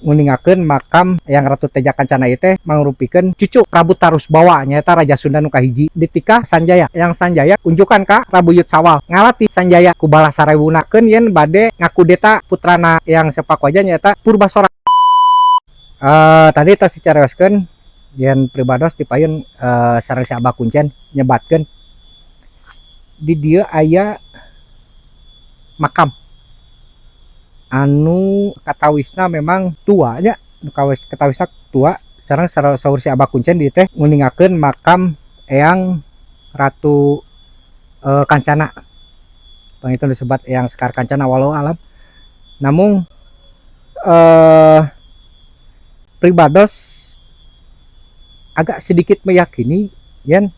Nguningakeun makam Eyang Ratu Teja Kancana ieu teh mangrupikeun cucu Prabu Tarusbawa, nyaeta Raja Sunda nu kahiji. Ditikah Sanjaya. Eyang Sanjaya unjukan ka Prabu Yut Sawal. Ngalatih Sanjaya ku bala sarewuna keun yen bade ngakudeta putrana Eyang Sepak Waja, nyaeta Purbasora. Tadi tos dicarioskeun yen pribados dipayun sareng si Abah Kuncen nyebatkeun di dieu aya makam anu katawisna memang tua nya, nu katawisna tua. Sareng saur si Abah Kuncen di teh nguningakeun makam Eyang Ratu Kancana, itu disebut Eyang Sekar Kancana, walau alam. Namun pribados agak sedikit meyakini yen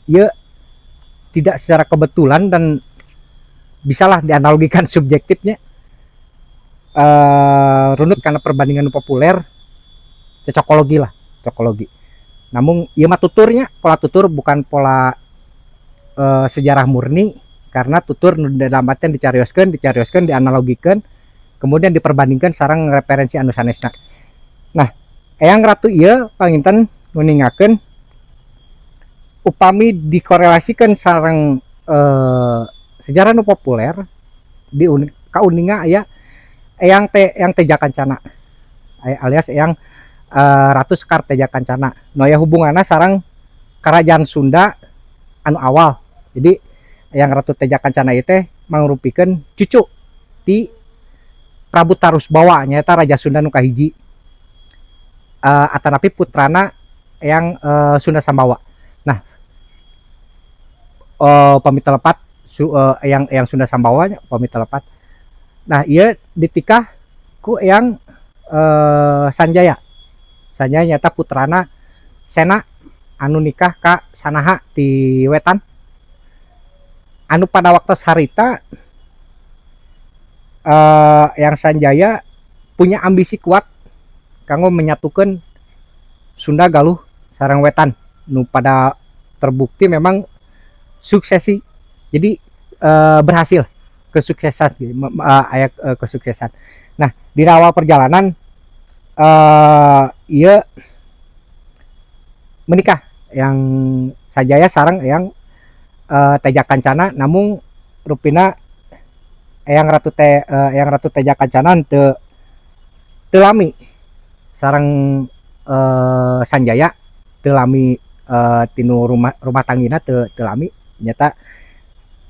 ya tidak secara kebetulan dan bisalah dianalogikan subjektifnya, runut karena perbandingan populer, cocokologi lah, cocokologi. Namun ieu mah tuturnya pola tutur, bukan pola sejarah murni, karena tutur nu dalam artian dicarioskeun, dicarioskeun, dianalogikan, kemudian diperbandingkan sareng referensi anu sanesna. Nah, Eyang Ratu ieu panginten nguningakeun upami dikorelasikan sareng sejarah nu populer di kauninga aya Eyang Te, Eyang Teja Kancana alias Eyang Ratu Sekar Teja Kancana nu aya hubunganna sareng kerajaan Sunda anu awal. Jadi Eyang Ratu Teja Kancana ieu teh mangrupikeun cucu ti Prabu Tarusbawa, nyaeta Raja Sunda nu kahiji, atanapi putrana Eyang Sunda Sambawa. Nah, pamit telepat Eyang Eyang Sunda Sambawa nya, pamit telepat. Nah, ieu ditikah ku Eyang Sanjaya. Sanjaya nyata putrana Sena anu nikah ka Sanaha di wetan. Anu pada waktu harita Eyang Sanjaya punya ambisi kuat kanggo menyatukan Sunda, Galuh sareng Wetan, nu pada terbukti memang suksesi. Jadi berhasil kesuksesan gitu, aya kesuksesan. Nah, di awal perjalanan ieu menikah Eyang Sanjaya sareng Eyang Teja Kancana. Namun rupina Eyang Ratu Teja Kancana teu teu lami sareng Sanjaya, teu lami tinu rumah rumah tanggina, teu teu lami, nyata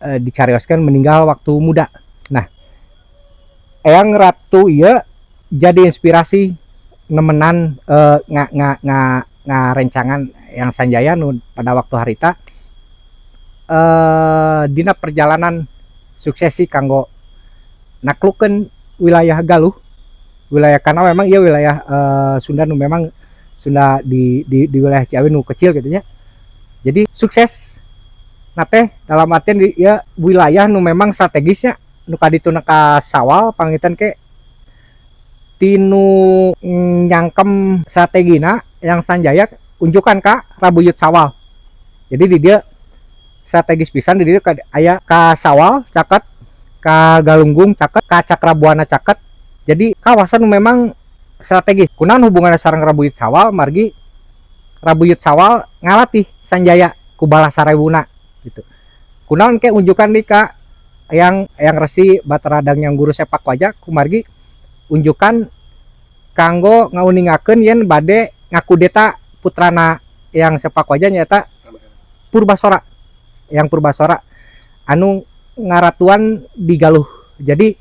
dicarioskeun meninggal waktu muda. Nah, Eyang Ratu ieu jadi inspirasi nemenan nga nga nga ngarencangan Eyang Sanjaya nu pada waktu harita dina perjalanan suksesi kanggo naklukeun wilayah Galuh, wilayah, karena memang iya wilayah Sunda nu memang Sunda di wilayah Ciawi nu kecil gitu nya. Jadi sukses nate dalam artian di ya wilayah nu memang strategisnya nu kadituna ka Sawal. Panginten ke tinu nyangkem strategina Eyang Sanjaya unjukan ka Prabu Yut Sawal. Jadi di dia strategis pisan, di dia aya ka Sawal caket, ka Galunggung caket, ka Cakrabuana caket. Jadi kawasan memang strategis. Kunaon hubungannya sareng Prabu Yut Sawal? Margi Prabu Yut Sawal ngalatih Sanjaya ku bala sarewuna gitu. Kunaon ke unjukan di ka yang Resi Batara Danghyang Guru Sepak Waja? Kumargi unjukan kanggo ngauningakeun yen bade ngakudeta putrana Eyang Sepak Waja, nyaeta Purbasora, Eyang Purbasora anu ngaratuan di Galuh. Jadi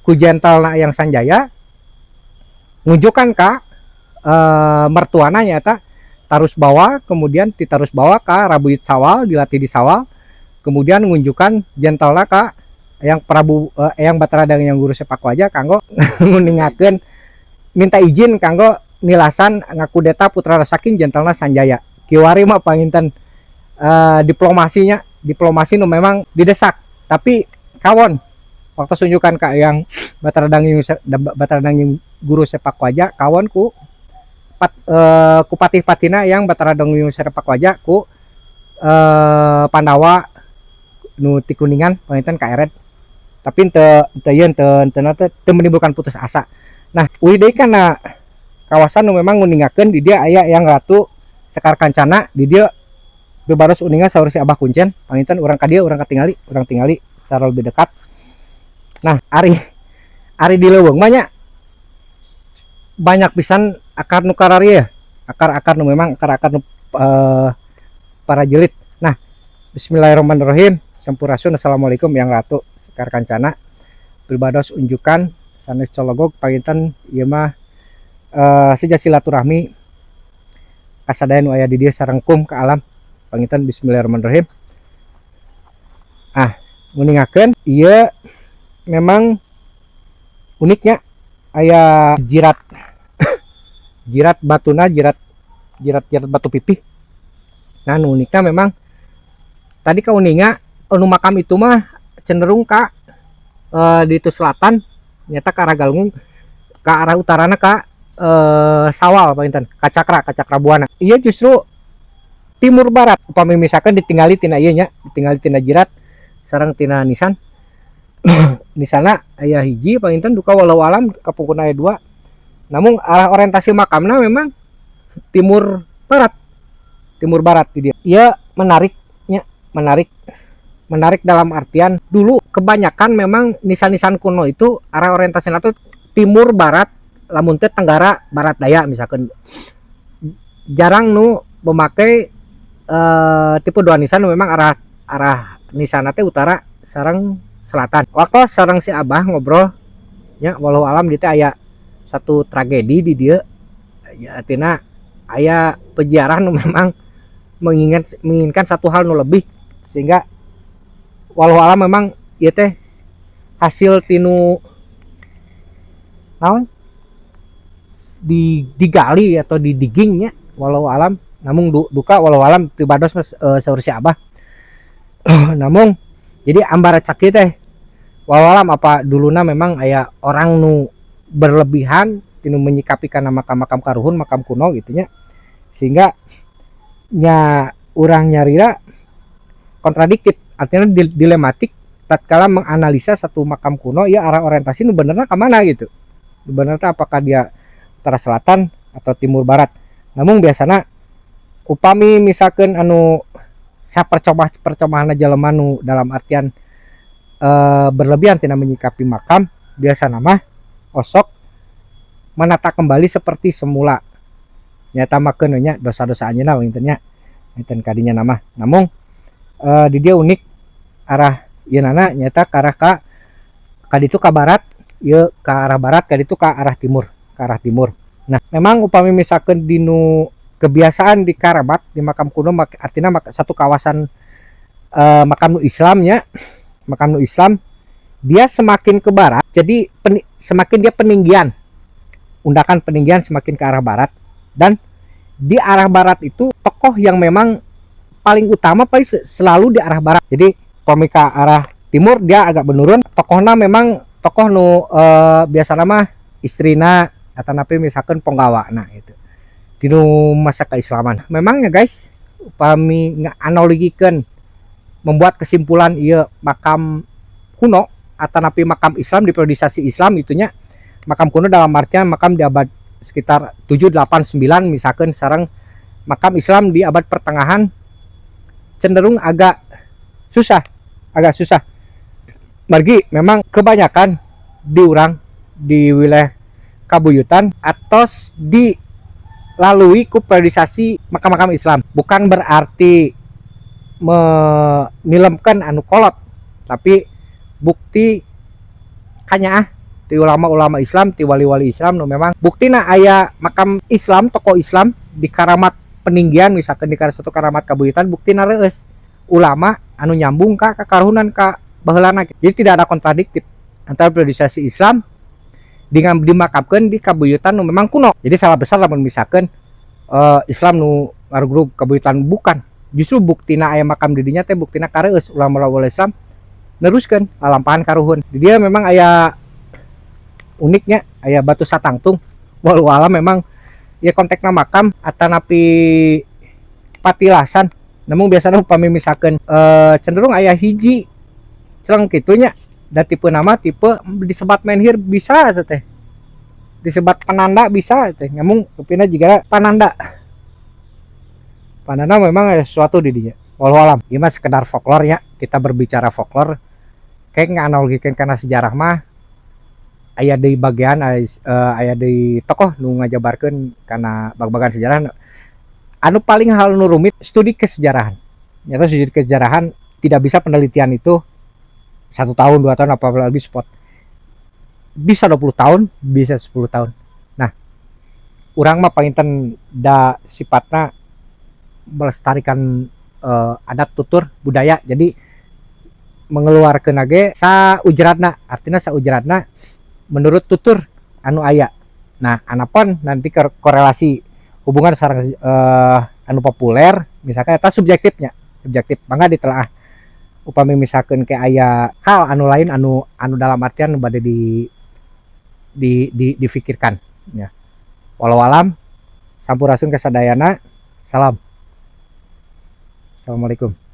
ku jentelna Eyang Sanjaya ngunjukan ka mertuana, nyaeta Tarusbawa, kemudian ti Tarusbawa ka Rabu Yut Sawal, dilatih di Sawal, kemudian ngunjukan jentelna ka Eyang Prabu Eyang Batara Danghyang Guru Sepak Waja kanggo nguningakeun, minta izin kanggo nilasan ngakudeta putra saking jentelna Sanjaya. Kiwari mah panginten diplomasinya, diplomasi nu memang didesak, tapi kawon waktu sunjukan ka Eyang Batara Danghyang Guru Sepak Waja, kawon ku ku patih-patina Eyang Batara Danghyang Sepak Waja, ku Pandawa nu ti Kuningan panginten kaeret, tapi teu teu ieu teu teu teu menimbulkan putus asa. Nah. Nah, uih deui kana kawasan nu memang nguningakeun di dieu aya Eyang Ratu Sekar Kancana. Di dieu baros uninga saur si Abah Kuncen. Panginten urang ka dieu, urang katingali, urang tingali secara lebih dekat. Nah, ari ari di leuweung mah nya banyak pisan akar nu kararieu ya, akar-akar nu memang akar-akar nu para jelit. Nah, bismillahirrahmanirrahim. Sampurasun, assalamualaikum Eyang Ratu Sekar Kancana. Pribados unjukan sanes cologog, panginten ieu mah seja silaturahmi kasadaya nu aya di dieu sarengkum ke alam. Panginten bismillahirrahmanirrahim. Ah, nguningakeun ieu memang uniknya aya jirat jirat batuna, jirat jirat jirat batu pipih. Nah, nu unikna memang tadi kauninga anu makam itu mah cenderung ka di itu selatan nyata ke arah Galunggung, ke arah utarana ka Sawal, panginten ka Cakra, ka Cakra Buana. Iya, justru timur barat. Upami misalkan ditinggali tina ieu nya, ditinggali tina jirat sareng tina nisan. Di sana aya hiji, panginten duka walau alam kapungkurna aya dua. Namun arah orientasi makamna memang timur barat, timur barat di dieu. Ieu menariknya, menarik menarik dalam artian dulu kebanyakan memang nisan-nisan kuno itu arah orientasinya itu timur barat, lamun teh tenggara barat daya misalkan. Jarang nu memakai tipe dua nisan nu memang arah arah nisan teh utara sareng selatan. Waktu sareng si Abah ngobrol ya, walau alam di teh aya satu tragedi di dieu ya, artinya aya peziarah nu memang menginginkan satu hal nu lebih, sehingga walau alam memang ieu teh hasil tinu naon di digali atau di diggingnya, walau alam. Namun duka walau alam pribados saur si Abah. Namun jadi ambara caki teh walau alam apa duluna memang aya orang nu berlebihan tinu menyikapi karena makam-makam karuhun, makam kuno gitu nya, sehingga nya urang nyarira kontradiktif, artinya dilematik tatkala menganalisa satu makam kuno ya, arah orientasi nu benerna ke mana gitu, nu benerna apakah dia utara selatan atau timur barat. Namun biasanya upami misalkan anu sapercoba percobaan jelema nu dalam artian berlebihan tidak menyikapi makam, biasa nama osok menata kembali seperti semula, nyata makeun nya dosa-dosa anjeunna intinya enten kadinya nama. Namun di dia unik arah ieu nana nyata ke arah ka kaditu ka barat, ieu ke arah barat, kaditu ke arah timur, ke arah timur. Nah, memang upami misalkan dinu kebiasaan di karamat di makam kuno, artinya satu kawasan makam nu Islamnya, makam nu Islam, dia semakin ke barat jadi semakin dia peninggian, undakan peninggian semakin ke arah barat. Dan di arah barat itu tokoh yang memang paling utama paling selalu di arah barat. Jadi upami ke arah timur dia agak menurun tokohna, memang tokoh nu biasa nama istrina atau napi misalkan penggawa. Nah, itu di masa keislaman memang ya guys, upami nganalogikan membuat kesimpulan iya makam kuno atau napi makam Islam di periodisasi Islam itunya, makam kuno dalam artian makam di abad sekitar 7, 8, 9 misalkan sareng makam Islam di abad pertengahan cenderung agak susah, agak susah. Margi memang kebanyakan di urang di wilayah kabuyutan atau dilalui ku periodisasi makam-makam Islam. Bukan berarti menilemkan anu kolot, tapi bukti kanyaah ti ulama-ulama Islam, ti wali-wali Islam nu memang buktina aya makam Islam, tokoh Islam di karamat peninggian misalkan di satu karamat kabuyutan, buktina reueus ulama anu nyambung ka kakaruhunan ka baheulana. Jadi tidak ada kontradiktif antara periodisasi Islam dengan dimakamkan di kabuyutan nu memang kuno. Jadi salah besar lamun misalkan Islam nu ngarugrug kabuyutan, bukan. Justru buktina aya makam di dinya teh buktina kareueus ulama-ulama Islam neruskeun lalampahan karuhun. Di dia memang aya uniknya aya batu satangtung. Walau alam memang ya konteksna makam atanapi patilasan. Namun biasanya upami misalkan cenderung aya hiji celeng kitunya dan tipe nama tipe disebat menhir bisa teh. Disebat pananda bisa teh, ngamung rupina jiga pananda. Pananda memang ada sesuatu di dinya. Wallahu alam. Ieu mah sekedar folklore ya. Kita berbicara folklore kayak nganalogikeun kana sejarah mah aya deui bagian aya deui tokoh nu ngajabarkeun kana bag-bagan sejarah anu paling hal nu rumit, studi kesejarahan. Nyata studi kesejarahan tidak bisa penelitian itu 1 tahun, 2 tahun, apalagi spot bisa 20 tahun, bisa 10 tahun. Nah, urang mah panginten da sifatna melestarikan adat tutur budaya, jadi mengeluarkan ge saujratna, artinya saujratna menurut tutur anu aya. Nah, anapun nanti korelasi hubungan sareng anu populer misalkan, eta subjektifnya, subjektif. Mangga ditelaah upami misalkan kayak aya hal anu lain anu anu dalam artian bade di difikirkan ya. Wallahu alam, sampurasun kasadayana. Salam, assalamualaikum.